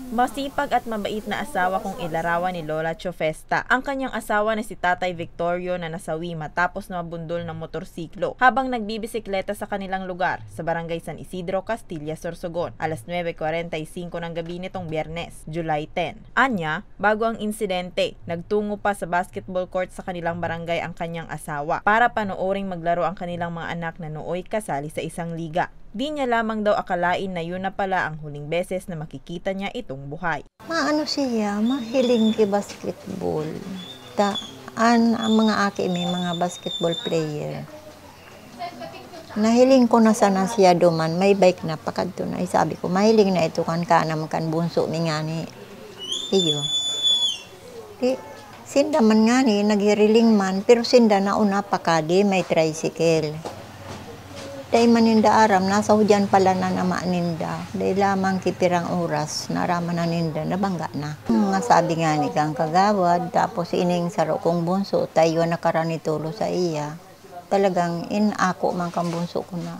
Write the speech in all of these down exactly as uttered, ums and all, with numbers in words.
Masipag at mabait na asawa kung ilarawan ni Lola Chofesta. Ang kanyang asawa na si Tatay Victorio na nasawi matapos na mabundol ng motorsiklo habang nagbibisikleta sa kanilang lugar sa Barangay San Isidro, Castilla, Sorsogon, alas nuebe kwarenta y singko ng gabi nitong Biyernes, July ten. Anya, bago ang insidente, nagtungo pa sa basketball court sa kanilang barangay ang kanyang asawa para panooring maglaro ang kanilang mga anak na nooy kasali sa isang liga. Di niya lamang daw akalain na yun na pala ang huling beses na makikita niya itong buhay. Maano siya, mahiling ki basketball. Ta, an, ang mga aki may mga basketball player. Nahiling ko na sana siya duman, may bike na pakadto na. Ay, sabi ko, "Mahiling na ito kan kanam kan bunso mi ngani." Iyo. Di, sinda man ngani, naghiriling man, pero sinda nauna pa kadi may tricycle. Dai man ninda aram, nasa hudyan pala na nama ninda. Dai lamang ki pirang oras, naraman na ninda, nabangga na. Nga sabi ngani kang kagawad, tapos ining saro kong bunso, tayo nakaranitulo sa iya. Talagang in ako man kang bunso ko na,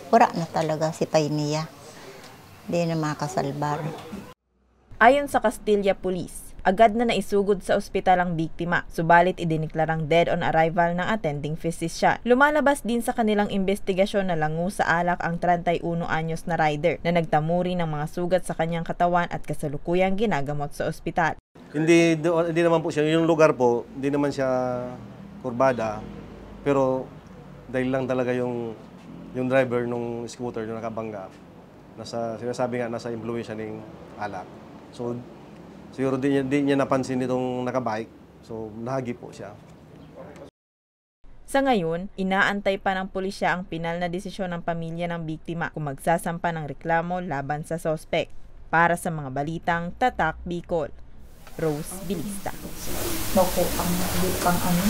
wara na talaga si pay niya. Di na makasalbar. Ayon sa Castilla Police, agad na naisugod sa ospital ang biktima, subalit idineklarang dead on arrival ng attending physician. Lumalabas din sa kanilang imbestigasyon na lango sa alak ang treinta y uno anyos na rider na nagtamuri ng mga sugat sa kanyang katawan at kasalukuyang ginagamot sa ospital. Hindi, do-, hindi naman po siya, yung lugar po, hindi naman siya kurbada, pero dahil lang talaga yung, yung driver nung scooter na nakabangga, nasa, sinasabi nga, nasa impluwensya ng alak. So, siguro di niya, di niya napansin itong nakabike, so nahagip po siya. Sa ngayon, inaantay pa ng pulisya ang pinal na desisyon ng pamilya ng biktima kung magsasampa ng reklamo laban sa suspek. Para sa mga balitang Tatak Bicol, Rose Bilista. Naku, ang, di pang ano.